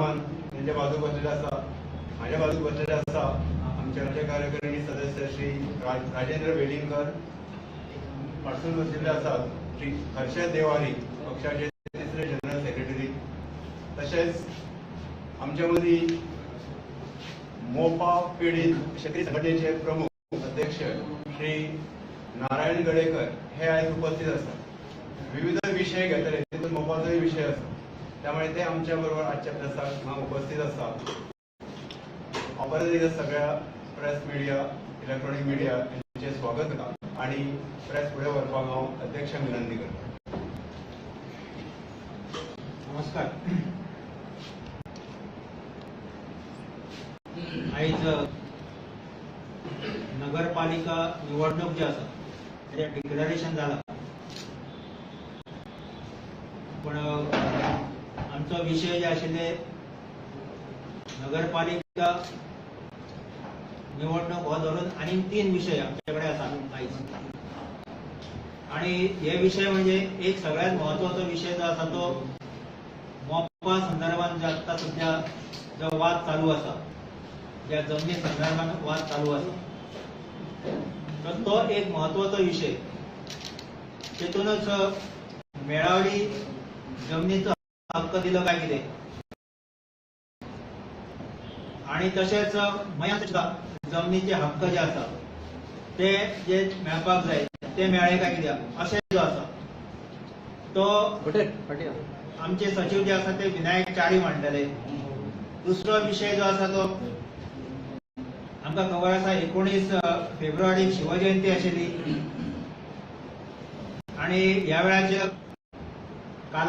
सामंत त्यांच्या बाजूक बसलेले आसा. म्हाज्या बाजूक बसलेले आसा आमचे राज्य कार्यकारिणी सदस्य श्री राजेंद्र वेलिंगकर. फाटसून बसलेले आसात श्री हर्षद देवारी, पक्षाचे तिसरे जनरल सेक्रेटरी. तशेंच आमच्या मदीं मोपा पीडित शेतकरी संघटनेचे प्रमुख अध्यक्ष श्री नारायण गडेकर हे आयज उपस्थित आसात. विविध विशय घेतले, तितून मोपाचोय विशय आसा, त्यामुळे ते आमच्या बरोबर आजच्या प्रेसाक हांगा उपस्थित आसा. हांव परत एकदा सगळ्या प्रेस मिडिया, इलेक्ट्रॉनिक मिडिया यांचे स्वागत करता आणि प्रेस फुडें व्हरपाक हांव अध्यक्षांक विनंती करता. नमस्कार. आयज नगरपालिका निवडणूक जी आसा तेजें डिक्लरेशन जाला, पण आमचो विशय जे आशिल्ले नगरपालिका निवडणूक हो धरून आनीक 3 विशय आमचे कडेन आसा आयज. आणि हे विशय म्हणजे एक सगळ्यात म्हत्वाचो विशय जो आसा तो मोपा संदर्भात जे आत्ता सध्या जो वाद चालू आसा, ज्या जमनी संदर्भात वाद चालू आसा, तर तो एक म्हत्वाचो विशय. तेतूनच मेळावली जमनीचो हक्क दिलो काय कितें, आणि तशेंच मयां सुद्दां जमनीचे हक्क जे आसा ते जे मेळपाक जाय ते मेळ्ळे काय कितें, अशें जो आसा तो आमचे सचिव जे आसा ते विनायक च्यारी मांडटले. दुसरो विशय जो आसा तो आमकां खबर आसा 19 फेब्रुवारीक शिवजयंती आशिल्ली आणि ह्या वेळाचेर